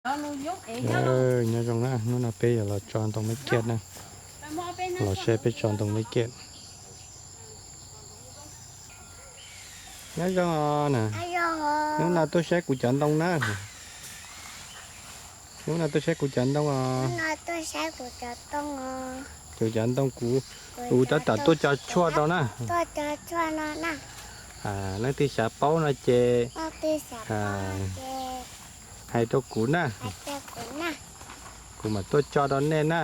Nyob zoo na, hnub no peb yuav los tso ntoo me kiaj na, los saib peb tso ntoo me kiaj. Nyob zoo na, hnub no tuaj saib kuv cov ntoo na. Hnub no tuaj saib kuv cov ntoo os. Kuv cov ntoo kuv, kuv tab tom tuaj tso tshuaj rau na. Leej twg xav paub no ces hais rau kuv na, kuv mam tuaj tso rau nej na.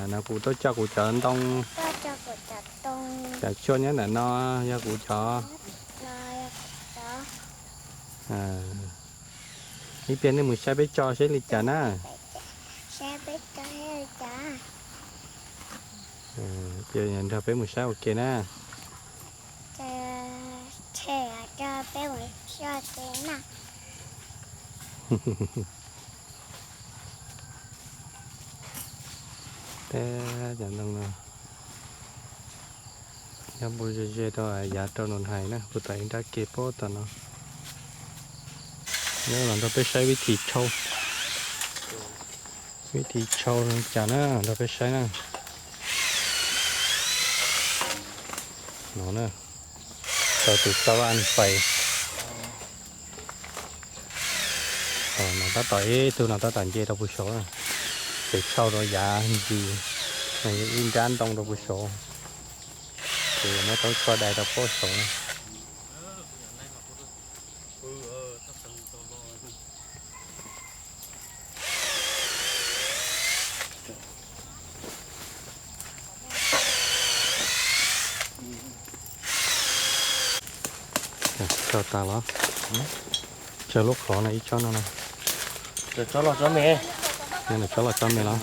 No kuv tuaj tso kuv cov ntoo, cov tshuaj nyob ntawm no yog kuv cov. Ib pliag nej mus saib peb tso seb li cas na. Ces nrog peb mus saib ua ke na. Peb cov ntoo no nyob npua ze ze rau yav rau nus hais na, puag tom ib nrab ke puag tom no. Nyob los nrog peb saib vib thim tshau, vib thim tshau cas na, nrog peb saib na. No na, rau tus xab vaj fais. No tab tom ib tug no tab tom nce rau puag saud, ces tshau rau yav ntsis, no yog ib nrab ntoo rau puag saud, ces muab taub tshuaj dai rau puag saud. Tso tas los? Tso lub qhov no ib tsob no na. Tsob los tsob me. Tsob los tsob me los?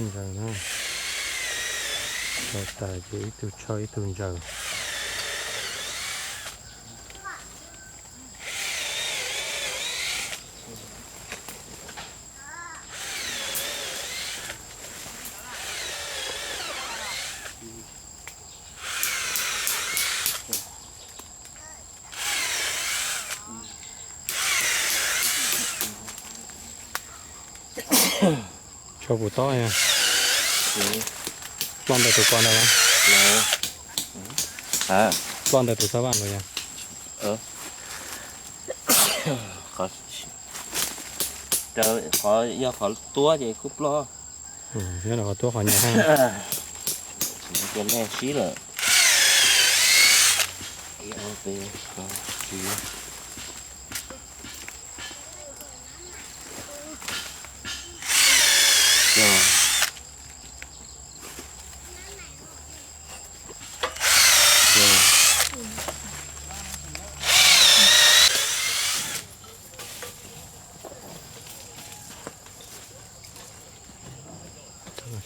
Ntsaws na. Tso tas ces ib tug tshau ib tug ntsaws. Tshau puas tob yog? Ploj ntawm tus ko ntawd los? Ploj ntawm tus xab vaj ntawd yog? Qhov, yog qhov tuab ces kuj ploj. Nyob qhov tuab qhov nyuam. Cov nag sib lawm.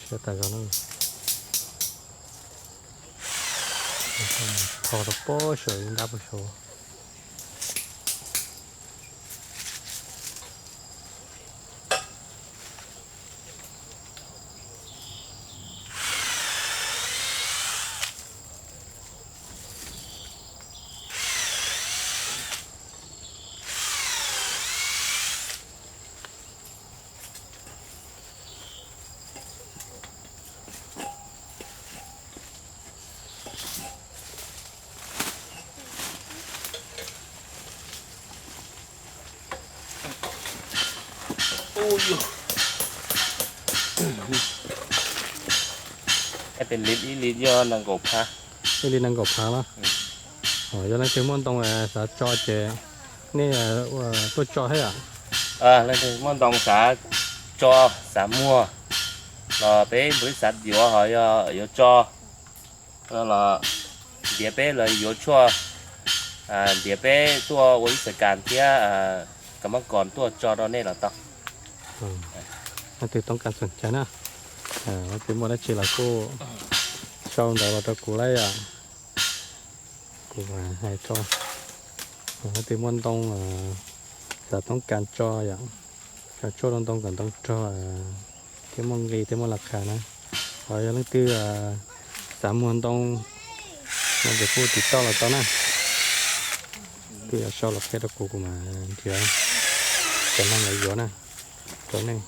Siab tas zog na. Tho rau pob saum ib nrab pob saud. Ib lis ib lis yog nees nkaum phav. Ib lis nees nkaum phav los? Yog leej twg muaj ntoo xav tso ces nej tuaj tso thiab yom? Leej twg muaj ntoo xav tso, xav muag los peb npawg xav yuav ho yog yuav tso los ntiav peb los yuav tshuaj, ntiav peb tuaj ua ib xas kas thiab kas mab kos tuaj tso rau nej los tau. Leej twg toob kas xoom cai na, leej twg muaj dab tsi los kuj sau ntawv los rau kuv lauj yom. Kuv hais rau. Leej twg muaj ntoo xav toob kas tso yom, tso tshuaj rau ntoo kom ntoo rog thiab muaj nqi thiab muaj las khas na. Ho yog leej twg xav muag ntoo no ces kuj tiv tauj los tau na. Twb yuav sau los qhia rau kuv, kuv mam nrhiav cov neeg los yuav na rau nej.